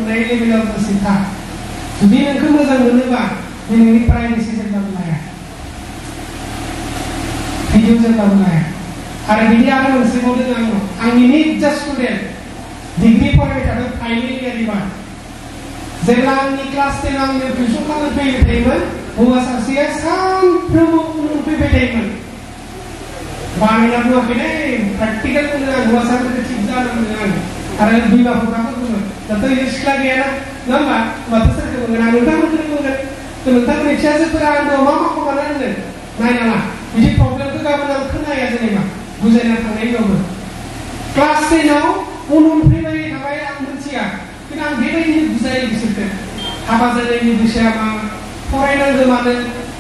मोननाय लेभेलाव दसे था जुदि नोंखौ मोजां मोनोबा नोंनि प्राइभेसि जेब्लाबो लाया भिडिअ जेब्लाबो लाया आरो बिनि आरो मोनसे बावदों आंनि निजा स्टुडेन्ट डिग्री फरायबाय थादों फाइनेल इयार एबार जेब्ला आंनि क्लास 10 आंनो टिउसन खालामनो फैबाय थायोमोन हौवा सासेया सानफ्रोमबो फैबाय थायोमोन बानायना बुङाखै दै प्रेक्टिकेल बुङो आं हौवासाफोरखौ थिग जानांगौ आं आरो बिमा बिफाखौ बुङो दाथ' इयो सिख्ला गैयाना नङा होमबा माथो सोरखौ बुंगोन आं नोंथांमोनखौनो बुंगोन नोंथांमोननि फिसाजोफोरा आंनाव मा खालामना होनो नायनाङा बिदि प्रब्लेमखौ गाबोन आं खोनाया जेनेबा बुजायना थांनायनि उनावबो क्लास 10 आव उन फैबाय थाबाय आं मिथिया खिन्थु आं बेबायदिनो बुजायो बिसोरखौ हाबा जानायनि बैसोआ मा फरायनांगौ मानो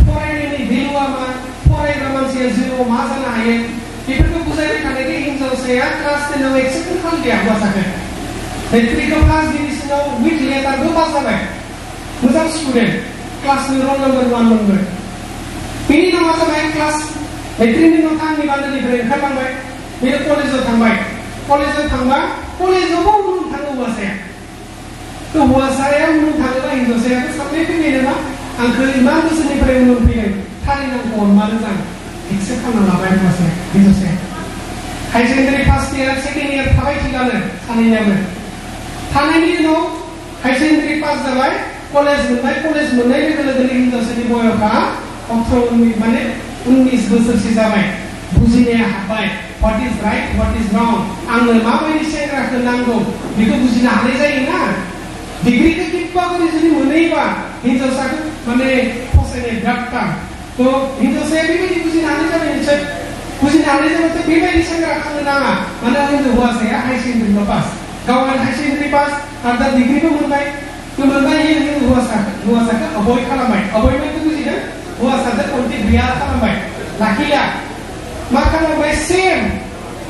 फरायनायनि भेलुआ मा फरायग्रा मानसिया जिउआव मा जानो हायो बेफोरखौ बुजायबाय थानायखाय हिनजावसाया क्लास 10 आव एक्सेप्ट खालामदिया हौवासाखौ मेट्रिकआव क्लास डिभिजनाव उइथ लेटारबो पास जाबाय मोजां स्टुडेन्ट क्लासनि रल नम्बर 1 मोनबाय बिनि उनाव मा जाबाय क्लास मेट्रिकनि उनाव आंनि बान्दोनिफ्राय ओंखारलांबाय बेयो कलेजाव थांबाय कलेजाव थांबा कलेजावबो उनाव थाङो हौवासाया हौवासाया उनाव थाङोबा हिनजावसायाबो साननाय फैबाय नामा आंखौ इमान बोसोरनिफ्राय उनाव फैदों थारैनो आंखौ अनमारो जां एक्सेप्ट खालामना लाबाय हौवासाया हिनजावसाया higher secondary first year second year थाबाय थिगानो सानैनियाबो थानायनि उनाव हायार सेकेन्डारि पास जाबाय कलेज मोनबाय कलेज मोननाय लोगो लोगोनो हिनजावसानि बयसआ 18 माने 19 बोसोरसो जाबाय बुजिनाया हाबबाय व्हाट इज राइट व्हाट इज रंग आंनो माबायदि सेंग्राखौ नांगौ बेखौ बुजिनो हानाय जायोना डिग्रीखौ किबाबो जुदि मोनैबा हिनजावसाखौ माने फसायनाय बिराद टान तो हिनजावसाया बेबायदि बुजिनो हानाय जाबाय निश्चय बुजिनो हानाय जाबाथ' बेबायदि सेंग्रा खालामनो नाङा मानो होनबा हौवासाया हायार सेकेन्डारिल' पास गावनो हायार सेकेन्डारि पास आरो दा डिग्रीबो मोनबाय मोनबाय हौवासाखौ एभयड खालामबाय एभयडमेन्टखौ बुजिदों हौवासाजों कन्टेक्ट गैया खालामबाय लाखिला मा खालामबाय सेम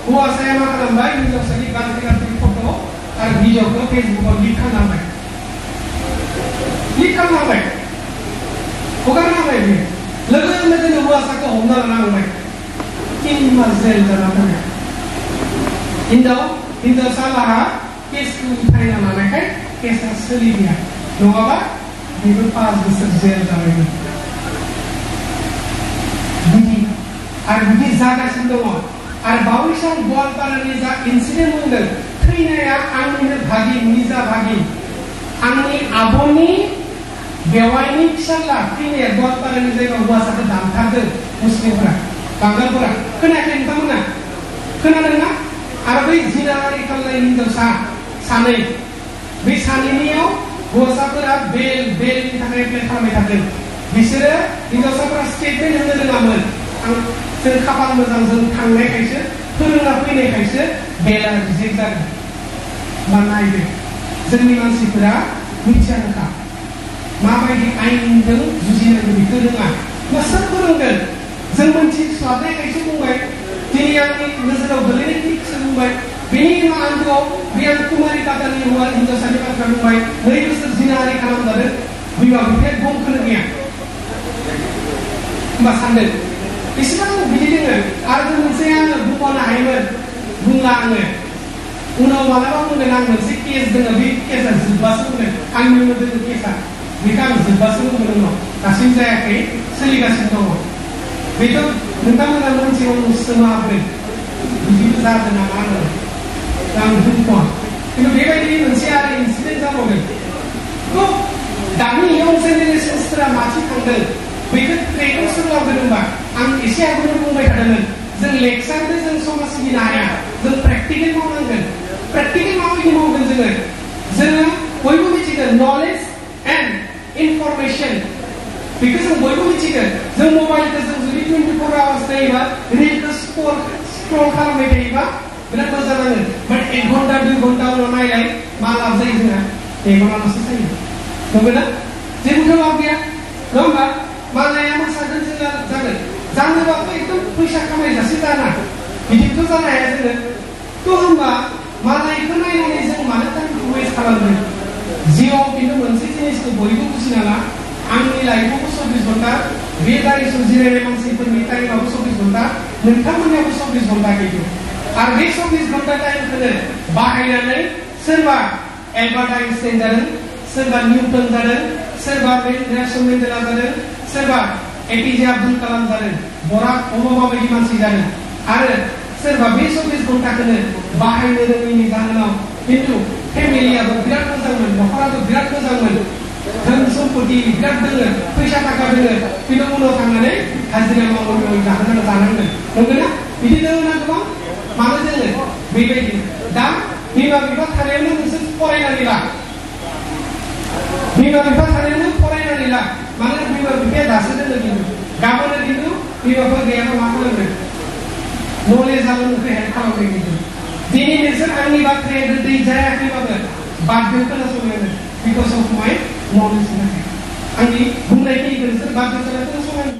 हौवासाया मा खालामबाय हिनजावसानि गाज्रि फट' आरो भिडिअखौ फेसबुकआव लिक खालामबाय हगारना होबाय बियो लोगो लोगोनो हौवासाखौ हमना लाना थांबाय 3 मास जेल जाना थाङो हिनजावसा लाहा केसखौ उथायना लानायखाय केसा सोलिया नङाबा बेबो 5 बोसोर जेल जाबायमोन आरो बिदि जागासिनो दङ आरो बावैसो गवालपारानि जा इन्सिडेन्ट बुंदों थैनाया आंनिनो भागि निजा भागि आंनि आब'नि बेवाइनि फिसाला थैनाया गवालपारानि जायगायाव हौवासाखौ दानथारदों मुस्लिमफोरा बांगालफोरा खोनायाखै नोंथांमोना खोनादोंना आरो बै जिनाहारि खालामनाय हिनजावसा सानै बे सानैनियाव हौवासाफोरा बेलनि थाखाय एप्लाइ खालामबाय थादों बिसोरो हिनजावसाफोरा स्टेटमेन्ट होनो रोङामोन जों खाफाल मोजां जों थांनायखायसो फोरोंना फैनायखायसो बेला रिजेक्ट जादों मा नायदो जोंनि मानसिफोरा मिथियानोखा माबायदि आयेनजों जुजिनांगौ बेखौ रोङा मा सोर फोरोंगोन जों मोनथिस्लाबनायखायसो बुंबाय दिनै आंनि नोजोराव गोलैनायखायसो बुंबाय बेनि उनाव आंखौ बे आं कुमारि काटानि हौवा हिनजावसानि बाथ्रा बुंबाय 2 बोसोर जिनाहारि खालामजादों बिमा बिफाया गमखौनो गैया होमबा सानदों इसेबां बिदि दोङो आरो मोनसे आङो बुंबावनो हायोमोन बुंला आङो उनाव मालाबा बुंगोन आं मोनसे केस दोङो बे केसा जोबबासो बुंगोन आंनियावनो दोङो केसा बेखौ आं जोबबासो बुंगोन उनाव दासिम जायाखै सोलिगासिनो दङ बेथ' नोंथांमोना मोनसेयाव सोमाहाबगोन बिदिबो जादों नामा होननानै आं बुंथ'वा खिन्थु बेबायदि मोनसे आरो इन्सिडेन्ट जाबावदों दानि इयं जेनेरेसन्सफोरा माथि थांदों बेखौ ट्रेनिं सोलोंगोन होनबा आं एसे आगोलाव बुंबाय थादोंमोन जों लेक्सारजों जों समाज सिबिनो हाया जों प्रेक्टिकेल मावनांगोन प्रेक्टिकेल माबायदि मावगोन जोङो बयबो मिथिगोन नलेज एन्ड इनफरमेसन बेखौ जों बयबो मिथिगोन जों मबाइलखौ जों जुदि 24 आवार्स नायोबा रिलखौ स्क्रल खालामबाय थायोबा बिराद मोजां नाङो बाट 1 घन्टा 2 घन्टा उनाव नायलाय मा लाब जायो जोंहा मेगनाल'सो जायो नंगौना जेबोथ' लाब गैया नङा होमबा मालाया मोसागोन जोङो जागोन जानोबाथ' एकदम फैसा खामायजासे जाना बिदिथ' जानो हाया जोङो थ' होमबा मालायखौ नायनानै जों मानो टाइमखौ वेस्ट खालामदों जिउआव खिन्थु मोनसे जिनिसखौ बयबो बुजिना ला आंनि लाइफआवबो 24 घन्टा बे गारिजों जिरायनाय मानसिफोरनि टाइमाबो 24 घन्टा नोंथांमोननियाबो 24 घन्टा खिन्थु आरो बे 24 घन्टा टाइमखौनो बाहायनानै सोरबा एल्बार्ट आइनस्टाइन जादों, सोरबा निउटन जादों, सोरबा नेलसन मेन्डेला जादों, सोरबा एपिजे आब्दुल कालाम जादों, बराक ओबामा बायदि मानसि जादों आरो सोरबा बे 24 घन्टाखौनो बाहायनो रोङैनि जाहोनाव खिन्थु फेमिलियाबो बिराद मोजांमोन, नखराबो बिराद मोजांमोन, धोन सम्पति बिराद दोङो, फैसा थाखा दोङो, खिन्थु उनाव थांनानै हाजिरा मावनानै जानांगोन। नंगौना? बिदि दङ ना गोबां? मानो जोङो बेबायदि दा बिमा बिफा थानायावनो नोंसोर फरायनानै ला, बिमा बिफा थानायावनो फरायनानै ला, मानोना बिमा बिफाया दासो दोङो खिन्थु गाबोन खिन्थु बिमाफोर गैयाबा मा खालामगोन? नलेजाबो नोंखौ हेल्प खालामगोन। खिन्थु दिनै नोंसोर आंनि बाथ्राया गोदै जायाखैबाबो बाध्य खोनासंनांगोन, बिकज अफ माय नलेजनि थाखाय आंनि बुंनायखिनिखौ नोंसोर बाध्य खोनासंनांगोन।